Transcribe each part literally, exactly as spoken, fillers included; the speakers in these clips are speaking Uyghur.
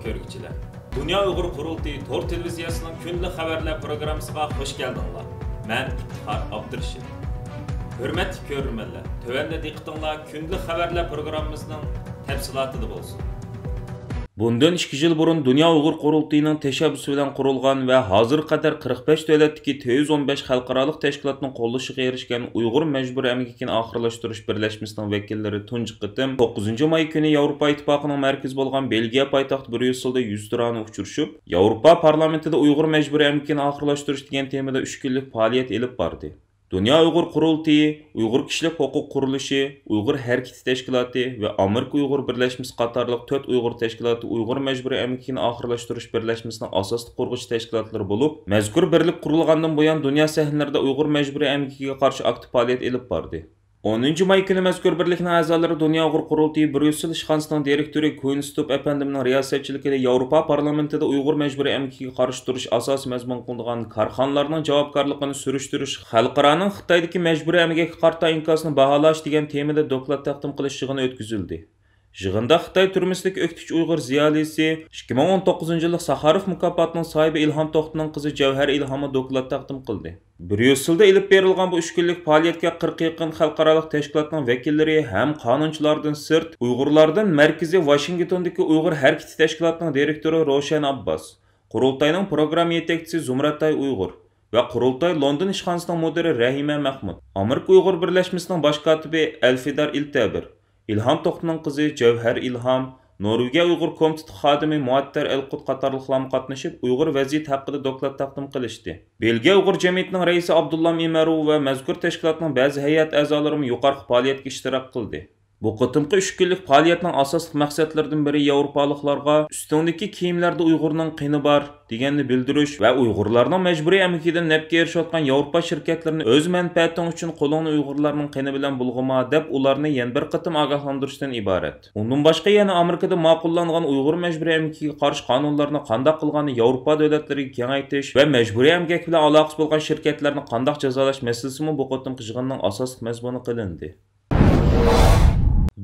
كۆرگۈچىلەر، دۇنيا ئۇيغۇر قۇرۇلتىيى تور تېلېۋىزىيەسىنىڭ كۈندىلىك خەۋەرلەر پروگراممىسىغا خۇش كەلدىڭلار. مەن ئىپتىخار ئابدۇرېشىت. ھۆرمەتلىك كۆرۈرمەنلەر، تۆۋەندە دىققىتىڭلار كۈندىلىك خەۋەرلەر پروگراممىسىنىڭ تەپسىلاتىدا بولسۇن. بۇندىن ئىككى يىل بۇرۇن دۇنيا ئۇيغۇر قۇرۇلتىيىنىڭ تەشەببۇسى بىلەن قۇرۇلغان ۋە ھازىرغا قەدەر قىرىق بەش دۆلەتتىكى تۆت يۈز ئون بەش خەلقئارالىق تەشكىلاتنىڭ قوللىشىغا ئېرىشكەن ئۇيغۇر مەجبۇرىي ئەمگىكىنى ئاخىرلاشتۇرۇش بىرلەشمىسىنىڭ ۋەكىللىرى تۇنجى قېتىم توققۇزىنچى ماي كۈنى ياۋروپا ئىتتىپاقىنىڭ مەركىزى بولغان بېلگىيە پايتەختى بريۇسسېلدا يۈزتۇرانە ئۇچرىشىپ، ياۋروپا پارلامېنتىدا ئۇيغۇر مەجبۇرىي ئەمگىكىنى ئاخىرلاشتۇرۇش دېگەن تېمىدا ئۈچ كۈنلۈك پائالىيەت ئېلىپ باردى. دۇنيا ئۇيغۇر قۇرۇلتىيى، ئۇيغۇر كىشىلىك ھوقۇق قۇرۇلۇشى، ئۇيغۇر ھەرىكىتى تەشكىلاتى ۋە ئامېرىكا ئۇيغۇر بىرلەشمىسى قاتارلىق تۆت ئۇيغۇر تەشكىلاتى ئۇيغۇر مەجبۇرىي ئەمگىكىنى ئاخىرلاشتۇرۇش بىرلەشمىسىنىڭ ئاساسلىق قۇرغۇچى تەشكىلاتلىرى بولۇپ، مەزكۇر بىرلىك قۇرۇلغاندىن بۇيان دۇنيا سەھنىلىرىدە ئۇيغۇر مەجبۇرىي ئەمگىكىگە قارشى ئاكتىپ پائالىيەت ئېلىپ باردى. ئونىنچى ماي كۈنى مەزكۇر بىرلىكنىڭ ئەزالىرى دۇنيا ئۇيغۇر قۇرۇلتىيى بريۇسسېل ئىشخانىسىنىڭ دىرېكتورى كۇينستوپ ئەپەندىمنىڭ رىياسەتچىلىكىدە ياۋروپا پارلامېنتىدا ئۇيغۇر مەجبۇرىي ئەمگىكىگە قارشى تۇرۇش ئاساسىي مەزمۇن قىلىنغان كارخانىلارنىڭ جاۋابكارلىقىنى سۈرۈشتۈرۈش، خەلقئارانىڭ خىتايدىكى مەجبۇرىي ئەمگەككە قارىتا ئىنكاسىنى باھالاش دېگەن تېمىدا دوكلات تەقدىم قىلىش يىغىنى ئۆتكۈزۈلدى. يىغىندا خىتاي تۈرمىسىدىكى ئۆكتىچى ئۇيغۇر زىيالىيسى، ئىككى مىڭ ئون توققۇزىنچى يىللىق ساخاروف مۇكاپاتىنىڭ ساھىبى ئىلھام توختىنىڭ قىزى جەۋھەر ئىلھاممۇ دوكلات تەقدىم قىلدى. بريۇسسېلدا ئېلىپ بېرىلغان بۇ ئۈچ كۈنلۈك پائالىيەتكە قىرىققا يېقىن خەلقئارالىق تەشكىلاتنىڭ ۋەكىللىرى ھەم قانۇنچىلاردىن سىرت، ئۇيغۇرلاردىن مەركىزى ۋاشىنگتوندىكى ئۇيغۇر ھەرىكىتى تەشكىلاتىنىڭ دىرېكتورى روشەن ئابباس، قۇرۇلتاينىڭ پروگرامما يېتەكچىسى زۇمرەتئاي ئۇيغۇر ۋە قۇرۇلتاي لوندون ئىشخانىسىنىڭ مۇدىرى رەھىمە مەخمۇت، ئامېرىكا ئۇيغۇر بىرلەشمىسىنىڭ باش كاتىپى ئەلفىدار ئىلتەبىر، ئىلھام توختىنىڭ قىزى جەۋھەر ئىلھام، نورۋېگىيە ئۇيغۇر كومىتېتى خادىمى مۇئەتتەر ئەلقۇت قاتارلىقلارمۇ قاتنىشىپ، ئۇيغۇر ۋەزىيىتى ھەققىدە دوكلات تەقدىم قىلىشتى. بېلگىيە ئۇيغۇر جەمئىيىتىنىڭ رەئىسى ئابدۇللام ئىمەروۋ ۋە مەزكۇر تەشكىلاتنىڭ بەزى ھەيئەت ئەزالىرىمۇ يۇقىرىقى پائالىيەتكە ئىشتىراك قىلدى. بۇ قېتىمقى ئۈچ كۈنلۈك پائالىيەتنىڭ ئاساسلىق مەقسەتلىرىدىن بىرى ياۋروپالىقلارغا ئۈستۈڭدىكى كىيىملەردە ئۇيغۇرنىڭ قېنى بار، دېگەننى بىلدۈرۈش ۋە ئۇيغۇرلارنىڭ مەجبۇرىي ئەمگىكىدىن نەپكە ئېرىشىۋاتقان ياۋروپا شىركەتلىرىنى ئۆز مەنپەئەتىڭ ئۈچۈن قولۇڭنى ئۇيغۇرلارنىڭ قېنى بىلەن بۇلغىما دەپ، ئۇلارنى يەنە بىر قېتىم ئاگاھلاندۇرۇشتىن ئىبارەت. ئۇندىن باشقا يەنە ئامېرىكىدا ماقۇللانغان ئۇيغۇر مەجبۇرىي ئەمگىكىگە قارشى قانۇنلارنى قانداق قىلغاننى ياۋروپا دۆلەتلىرىگە كېڭەيتىش ۋە مەجبۇرىي ئەمگەك بىلەن ئالاقىسى بولغان شىركەتلەرنى قانداق جازالاش مەسىلىسىمۇ بۇ قېتىمقى يىغىننىڭ ئاساسلىق مەزمۇنى قىلىندى.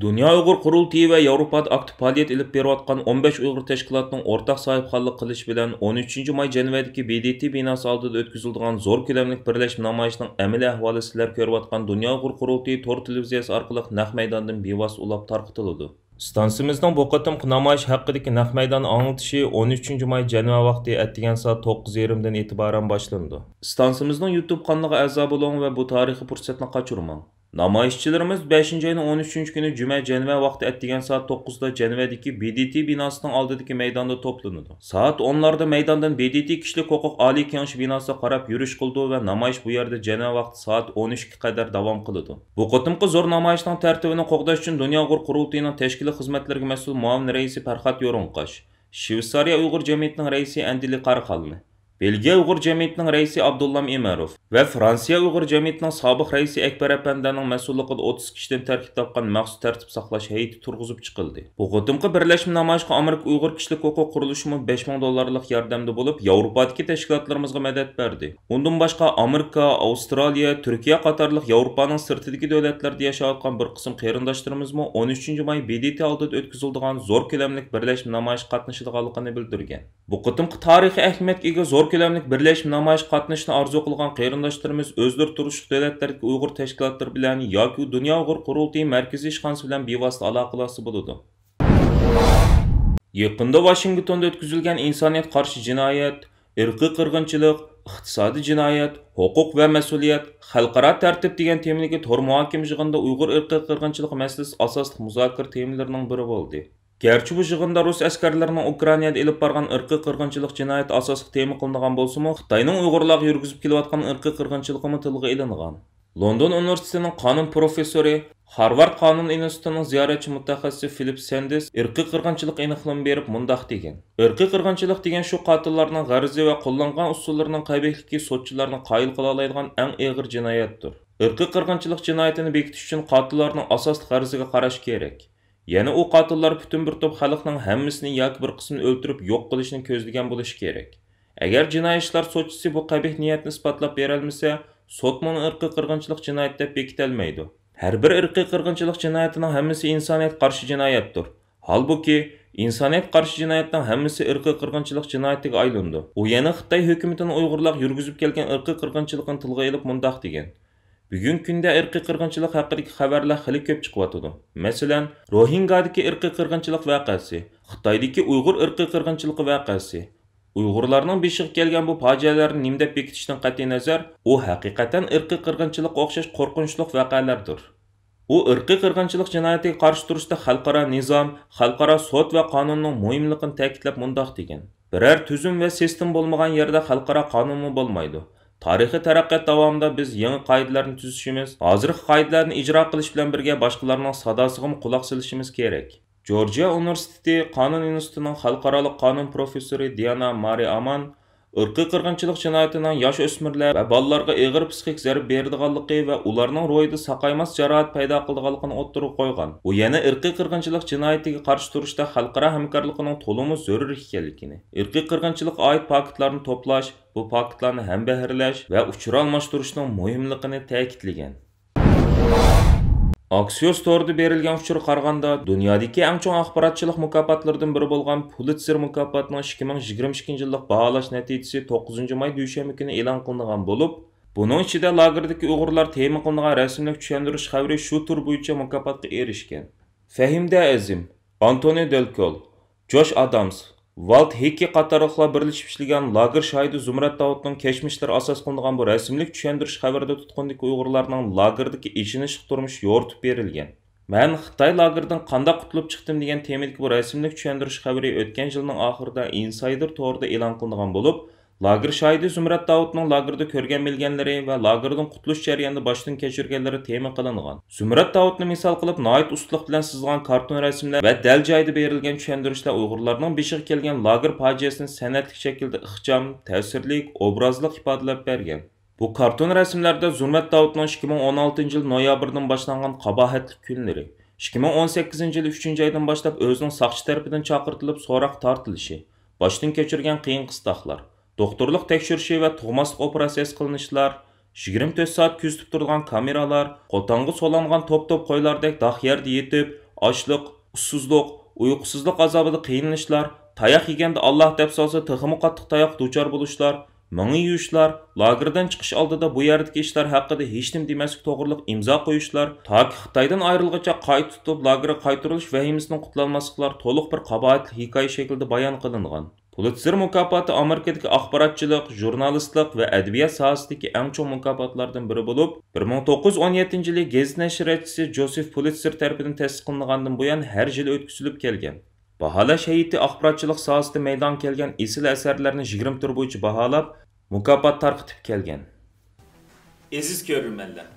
دۇنيا ئۇيغۇر قۇرۇلتىيى ۋە ياۋروپادا ئاكتىپ پائالىيەت ئېلىپ بېرىۋاتقان ئون بەش ئۇيغۇر تەشكىلاتىنىڭ ئورتاق ساھىبخانلىق قىلىشى بىلەن ئون ئۈچىنچى ماي جەنۋەدىكى ب د ت بىناسى ئالدىدا ئۆتكۈزۈلىدىغان زور كۆلەملىك بىرلەشمە نامايىشنىڭ ئەمەلىي ئەھۋالى سىلەر كۆرۈۋاتقان دۇنيا ئۇيغۇر قۇرۇلتىيى تور تېلېۋىزىيەسى ئارقىلىق نەق مەيداندىن بىۋاسىتە ئۇلاپ تارقىتىلىدۇ. ئىستانسىمىزنىڭ بۇ قېتىمقى نامايىش ھەققىدىكى نەق مەيدان ئاڭلىتىشى ئون ئۈچىنچى ماي جەنۋە ۋاقتى ئەتىگەن سائەت توققۇز يېرىمدىن ئېتىبارەن باشلىنىدۇ. ئىستانسىمىزنىڭ يۇتۇب قانىلىغا ئەزا بولۇڭ ۋە بۇ تارىخىي پۇرسەتنى قاچۇرماڭ. نامايىشچىلىرىمىز بەشىنچى ئاينىڭ ئون ئۈچىنچى كۈنى جۈمە جەنۋە ۋاقتى ئەتىگەن سائەت توققۇزدا جەنۋەدىكى ب د ت بىناسىنىڭ ئالدىدىكى مەيداندا توپلىنىدۇ. سائەت ئونلاردا مەيداندىن ب د ت كىشىلىك ھوقۇق ئالىي كېڭىشى بىناسىغا قاراپ يۈرۈش قىلىدۇ ۋە نامايىش بۇ يەردە جەنۋە ۋاقتى سائەت ئون ئۈچكە قەدەر داۋام قىلىدۇ. بۇ قېتىمقى زور نامايىشنىڭ تەرتىپىنى قوغداش ئۈچۈن دۇنيا ئۇيغۇر قۇرۇلتىيىنىڭ تەشكىلىي خىزمەتلىرىگە مەسئۇل مۇئاۋىن رەئىسى پەرھات يورۇڭقاش، شۋېتسارىيە ئۇيغۇر جەمئىيىتىنىڭ رەئىسى ئەندىلى قاراخانلى، بېلگىيە ئۇيغۇر جەمئىيىتىنىڭ رەئىسى ئابدۇللام ئىمەروف ۋە فرانسىيە ئۇيغۇر جەمئىيىتىنىڭ سابىق رەئىسى ئەكبەر ئەپەندىنىڭ مەسئۇللۇقىدا ئوتتۇز كىشىدىن تەركىب تاپقان مەخسۇس تەرتىپ ساقلاش ھەيئىتى تۇرغۇزۇپ چىقىلدى. بۇ قېتىمقى بىرلەشمە نامايىشقا ئامېرىكا ئۇيغۇر كىشىلىك ھوقۇق قۇرۇلۇشىمۇ بەش مىڭ دوللارلىق ياردەمدە بولۇپ، ياۋروپادىكى تەشكىلاتلىرىمىزغا مەدەت بەردى. ئۇندىن باشقا، ئامېرىكا، ئاۋسترالىيە، تۈركىيە قاتارلىق ياۋروپانىڭ سىرتىدىكى دۆلەتلەردە ياشاۋاتقان بىر قىسىم قېرىنداشلىرىمىزمۇ ئون ئۈچىنچى ماي ب د ت ئالدىدا ئۆتكۈزۈلىدىغان زور كۆلەملىك بىرلەشمە نامايىشقا قاتنىشىدىغانلىقىنى بىلدۈرگەن. بۇ قېتىمقى تارىخىي ئەھمىيەتكە ئىگە زور كۆلەملىك بىرلەشمە نامايىشقا قاتنىشىشنى ئارزۇ قىلغان قېرىنداشلىرىمىز ئۆزلىرى تۇرۇشلۇق دۆلەتلەردىكى ئۇيغۇر تەشكىلاتلىرى بىلەن ياكى دۇنيا ئۇيغۇر قۇرۇلتىيى مەركىزىي ئىشخانىسى بىلەن بىۋاسىتە ئالاقىلاشسا بولىدۇ. يېقىندا ۋاشىنگتوندا ئۆتكۈزۈلگەن ئىنسانىيەتكە قارشى جىنايەت، ئىرقىي قىرغىنچىلىق، ئىقتىسادىي جىنايەت، ھوقۇق ۋە مەسئۇلىيەت، خەلقئارا تەرتىپ دېگەن تېمىدىكى تور مۇھاكىمە يىغىنىدا ئۇيغۇر ئىرقىي قىرغىنچىلىقى مەسىلىسى ئاساسلىق مۇزاكىرە تېمىلىرىنىڭ بىرى بولدى. گەرچە بۇ يىغىندا رۇس ئەسكەرلىرىنىڭ ئۇكرائىنادا ئېلىپ بارغان ئىرقىي قىرغىنچىلىق جىنايىتى ئاساسلىق تېما قىلىنغان بولسىمۇ، خىتاينىڭ ئۇيغۇرلارغا يۈرگۈزۈپ كېلىۋاتقان ئىرقىي قىرغىنچىلىقىمۇ تىلغا ئېلىنغان. لوندون ئۇنىۋېرسىتېتىنىڭ قانۇن پروفېسسورى، خارۋارد قانۇن ئىنستىتۇتىنىڭ زىيارەتچى مۇتەخەسسىسى فىلىپ سەندېرس ئىرقىي قىرغىنچىلىق ئېنىقلىما بېرىپ مۇنداق دېگەن: ئىرقىي قىرغىنچىلىق دېگەن شۇ قاتىللارنىڭ غەرىزى ۋە قوللانغان ئۇسۇللىرىنىڭ قەبىھلىكى سوتچىلارنى قايىل قىلالايدىغان ئەڭ ئېغىر جىنايەتتۇر. ئىرقىي قىرغىنچىلىق جىنايىتىنى بېكىتىش ئۈچۈن قاتىللارنىڭ ئاساسلىق غەرىزىگە قاراش كېرەك. يەنە ئۇ قاتىللار پۈتۈن بىر توپ خەلقنىڭ ھەممىسىنى ياكى بىر قىسمىنى ئۆلتۈرۈپ يوق قىلىشنى كۆزلىگەن بولۇشى كېرەك. ئەگەر جىنايى ئىشلار سوتچىسى بۇ قەبىھ نىيەتنى ئىسپاتلاپ بېرەلمىسە، سوتمۇ ئۇنى ئىرقىي قىرغىنچىلىق جىنايىتى دەپ بېكىتەلمەيدۇ. ھەر بىر ئىرقىي قىرغىنچىلىق جىنايىتىنىڭ ھەممىسى ئىنسانىيەتكە قارشى جىنايەتتۇر. ھالبۇكى، ئىنسانىيەتكە قارشى جىنايەتنىڭ ھەممىسى ئىرقىي قىرغىنچىلىق جىنايىتىگە ئايلىنىدۇ. ئۇ يەنە خىتاي ھۆكۈمىتىنىڭ ئۇيغۇرلارغا يۈرگۈزۈپ كەلگەن ئىرقىي قىرغىنچىلىقىنى تىلغا ئېلىپ مۇنداق دېگەن: بۈگۈنكى كۈندە ئىرقىي قىرغىنچىلىق ھەققىدىكى خەۋەرلەر خېلى كۆپ چىقىۋاتىدۇ. مەسىلەن، روھىنگادىكى ئىرقىي قىرغىنچىلىق ۋەقەسى، خىتايدىكى ئۇيغۇر ئىرقىي قىرغىنچىلىقى ۋەقەسى، ئۇيغۇرلارنىڭ بېشىغا كەلگەن بۇ پاجىئەلەرنى نېمە دەپ بېكىتىشتىن قەتئىينەزەر، ئۇ ھەقىقەتەن ئىرقىي قىرغىنچىلىققا ئوخشاش قورقۇنچلۇق ۋەقەلەردۇر. ئۇ ئىرقىي قىرغىنچىلىق جىنايىتىگە قارشى تۇرۇشتا خەلقئارا نىزام، خەلقئارا سوت ۋە قانۇننىڭ مۇھىملىقىنى تەكىتلەپ مۇنداق دېگەن: بىرەر تۈزۈم ۋە سىستېما بولمىغان يەردە خەلقئارا قانۇنمۇ بولمايدۇ. تارىخىي تەرەققىيات داۋامىدا بىز يېڭى قائىدىلەرنى تۈزۈشىمىز، ھازىرقى قائىدىلەرنى ئىجرا قىلىش بىلەن بىرگە باشقىلارنىڭ ساداسىغىمۇ قۇلاق سېلىشىمىز كېرەك. جورجىيا ئۇنىۋېرسىتېتى قانۇن ئىنستىتۇتىنىڭ خەلقئارالىق قانۇن پروفېسسورى دىيانا مارى ئامان ئىرقىي قىرغىنچىلىق جىنايىتىنىڭ ياش ئۆسمۈرلەر ۋە بالىلارغا ئېغىر پسىخىك زەربە بېرىدىغانلىقى ۋە ئۇلارنىڭ روھىدا ساقايماس جاراھەت پەيدا قىلىدىغانلىقىنى ئوتتۇرىغا قويغان. ئۇ يەنە ئىرقىي قىرغىنچىلىق جىنايىتىگە قارشى تۇرۇشتا خەلقئارا ھەمكارلىقىنىڭ تولىمۇ زۆرۈر ئىكەنلىكىنى، ئىرقىي قىرغىنچىلىققا ئائىت پاكىتلارنى توپلاش، بۇ پاكىتلارنى ھەمبەھىرلەش ۋە ئۇچۇر ئالماشتۇرۇشنىڭ مۇھىملىقىنى تەكىتلىگەن. ئاكسىيوس تورىدا بېرىلگەن ئۇچۇرغا قارىغاندا، دۇنيادىكى ئەڭ چوڭ ئاخباراتچىلىق مۇكاپاتلىرىدىن بىرى بولغان پۇلىتسېر مۇكاپاتىنىڭ ئىككى مىڭ يىگىرمە ئىككىنچى يىللىق باھالاش نەتىجىسى توققۇزىنچى ماي دۈشەنبە كۈنى ئېلان قىلىنغان بولۇپ، بۇنىڭ ئىچىدە لاگېردىكى ئۇيغۇرلار تېما قىلىنغان رەسىملىك چۈشەندۈرۈش خەۋىرى شۇ تۈر بويىچە مۇكاپاتقا ئېرىشكەن. فەھىمدە ئەزىم، ئانتونى دېلكول، جوش ئادامس، ۋالت ھېككى قاتارلىقلار بىرلىشىپ ئىشلىگەن لاگېر شاھىتى زۇمرەت داۋۇتنىڭ كەچمىشلىرى ئاساس قىلىنغان بۇ رەسىملىك چۈشەندۈرۈش خەۋىرىدە تۇتقۇندىكى ئۇيغۇرلارنىڭ لاگېردىكى ئېچىنىشلىق تۇرمۇشى يورۇتۇپ بېرىلگەن. مەن خىتاي لاگېرىدىن قانداق قۇتۇلۇپ چىقتىم دېگەن تېمىدىكى بۇ رەسىملىك چۈشەندۈرۈش خەۋىرى ئۆتكەن يىلنىڭ ئاخىرىدا ئىنسايدېر تورىدا ئېلان قىلىنغان بولۇپ، لاگېر شاھىتى زۇمرەت داۋۇتنىڭ لاگېردا كۆرگەن-بىلگەنلىرى ۋە لاگېردىن قۇتۇلۇش جەريانىدا باشتىن كەچۈرگەنلىرى تېما قىلىنغان. زۇمرەت داۋۇتنى مىسال قىلىپ، ناھايىتى ئۇستىلىق بىلەن سىزغان كارتون رەسىملەر ۋە دەل جايىدا بېرىلگەن چۈشەندۈرۈشلەر ئۇيغۇرلارنىڭ بېشىغا كەلگەن لاگېر پاجىئەسىنى سەنئەتلىك شەكىلدە ئىخچام، تەسىرلىك، ئوبرازلىق ئىپادىلەپ بەرگەن. بۇ كارتون رەسىملەردە زۇمرەت داۋۇتنىڭ ئىككى مىڭ ئون ئالتىنچى يىل نويابىردىن باشلانغان قاباھەتلىك كۈنلىرى، ئىككى مىڭ ئون سەككىزىنچى يىل ئۈچىنچى ئايدىن باشلاپ ئۆزىنىڭ ساقچى تەرىپىدىن چاقىرتىلىپ سوراققا تارتىلىشى، باشتىن كەچۈرگەن قىيىن-قىستاقلار، دوختۇرلۇق تەكشۈرۈشى ۋە تۇغماسلىق ئوپېراتسىيەسى قىلىنىشلار، يىگىرمە تۆت سائەت كۆزىتىپ تۇرىدىغان كامېرالار، قوتانغا سولانغان توپ-توپ قويلاردەك داغ يەردە يېتىپ، ئاچلىق، ئۇسسۇزلۇق، ئۇيقۇسىزلىق ئازابىدا قىينىلىشلار، تاياق يېگەندە ئاللاھ دەپ سالسا تېخىمۇ قاتتىق تاياققا دۇچار بولۇشلار، مېڭە يۇيۇشلار، لاگېردىن چىقىش ئالدىدا بۇ يەردىكى ئىشلار ھەققىدە ھېچنېمە دېمەسلىك توغرىلىق ئىمزا قويۇشلار، تاكى خىتايدىن ئايرىلغۇچە قايتا تۇتۇپ لاگېرغا قايتۇرۇلۇش ۋەھىمىسىدىن قۇتۇلالماسلىقلار تولۇق بىر قاباھەتلىك ھېكايە شەكلىدە بايان قىلىنغان. پۇلىتسېر مۇكاپاتى ئامېرىكىدىكى ئاخباراتچىلىق، ژۇرنالىستلىق ۋە ئەدەبىيات ساھەسىدىكى ئەڭ چوڭ مۇكاپاتلاردىن بىرى بولۇپ، بىر مىڭ توققۇز يۈز ئون يەتتىنچى يىلى گېزىت نەشرىياتچىسى جوزېف پۇلىتسېر تەرىپىدىن تەسىس قىلىنغاندىن بۇيان ھەر يىلى ئۆتكۈزۈلۈپ كەلگەن. باھالاش ھەيئىتى ئاخباراتچىلىق ساھەسىدە مەيدانغا كەلگەن ئېسىل ئەسەرلەرنى يىگىرمە تۈر بويىچە باھالاپ، مۇكاپات تارقىتىپ كەلگەن. ئەزىز كۆرۈرمەنلەر،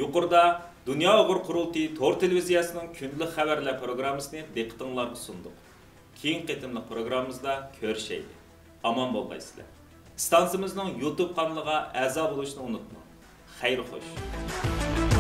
يۇقىرىدا دۇنيا ئۇيغۇر قۇرۇلتىيى تور تېلېۋىزىيەسىنىڭ كۈندىلىك خەۋەرلەر پروگراممىسىنى دىققىتىڭلارغا سۇندۇق. كېيىنكى قېتىملىق پروگراممىمىزدا كۆرۈشەيلى. ئامان بولغايسىلەر. ئىستانسىمىزنىڭ يۇتۇب قانىلىغا ئەزا بولۇشنى ئۇنتۇماڭ. خەير خوش.